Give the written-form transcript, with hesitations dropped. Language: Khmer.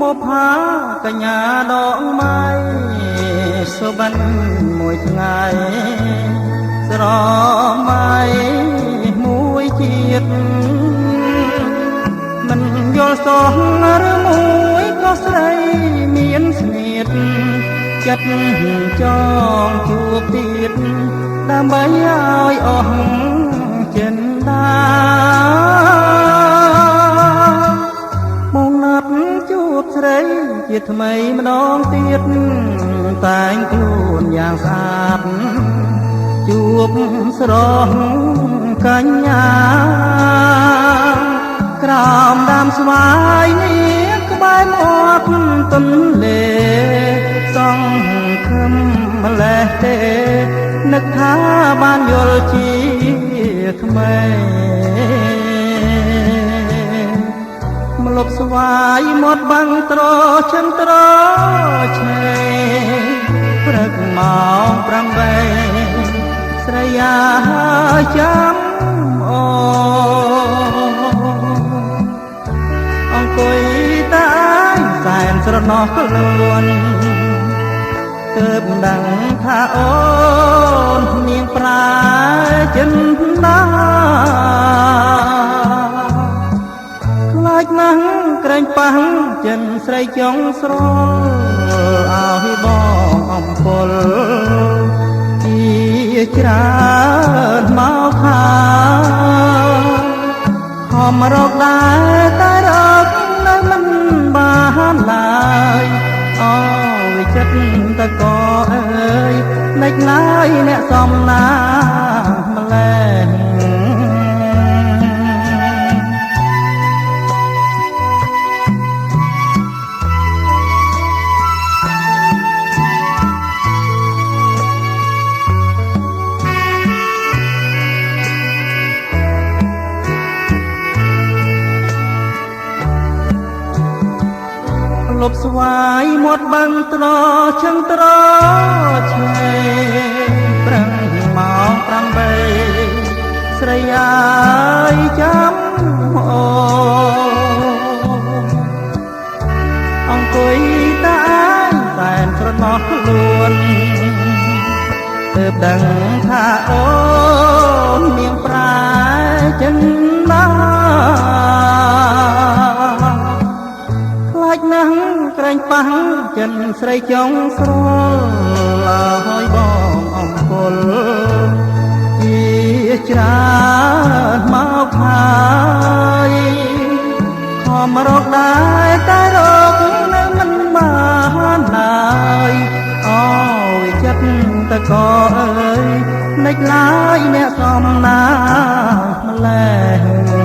បុផាកញ្ញាដងម៉ៃសុបិនមួយថ្ងៃស្រមៃមួយជាតិមិនយល់សោះឬមួយក៏ស្រីមានស្នៀតចិត្តចងជួបទៀតដើម្បីឲ្យអស់ចិនដាបងណាត់ជួបស្រីជាថ្មីម្ដងទៀតតែងខ្លួនយ៉ាងស្អាតជួបស្រស់កញ្ញាក្រោមដើមស្វាយនេះក្បែរមាត់ទន្លេសង្ឃឹមម្លេះទេនឹកថាបានយល់ជាថ្មីម្លប់ស្វាយមាត់បាំងត្រឈឹងត្រឆេព្រឹកម៉ោង8ស្រីយ៉ាចាំអូអង្គុយតែសែនស្រណោះខ្លួនទើបដឹងថាអូននាងប្រាចិនដាខ្លាចណាស់ក្រែងប៉ះចិនស្រីចង់ស្រលឲ្យបងអំពលជាច្រើនមកខាខំរកដែរតែរកនៅមិនបានឡើយអូវិចិត្រតកអើយនិចឡើយអ្នកសំណាម្លេះលប់ស្វាយមាត់បាំងត្រឈឹងត្រឆេប្រឹងម៉ោង8ស្រីអើយចាំអូអង្គុយតែសែនស្រណោះខ្លួនទើបដឹងថាអូននាងប្រាចិនដាណាស់ក្រែងប៉ះចិនស្រីចង់ស្រលឲ្យបងអង្គលជាច្រើនមកហើយខំរកដែរតែរកនៅមិនបានឡើយអូវិចិត្រតកអើយនិចឡើយអ្នកសំណាម្លេះ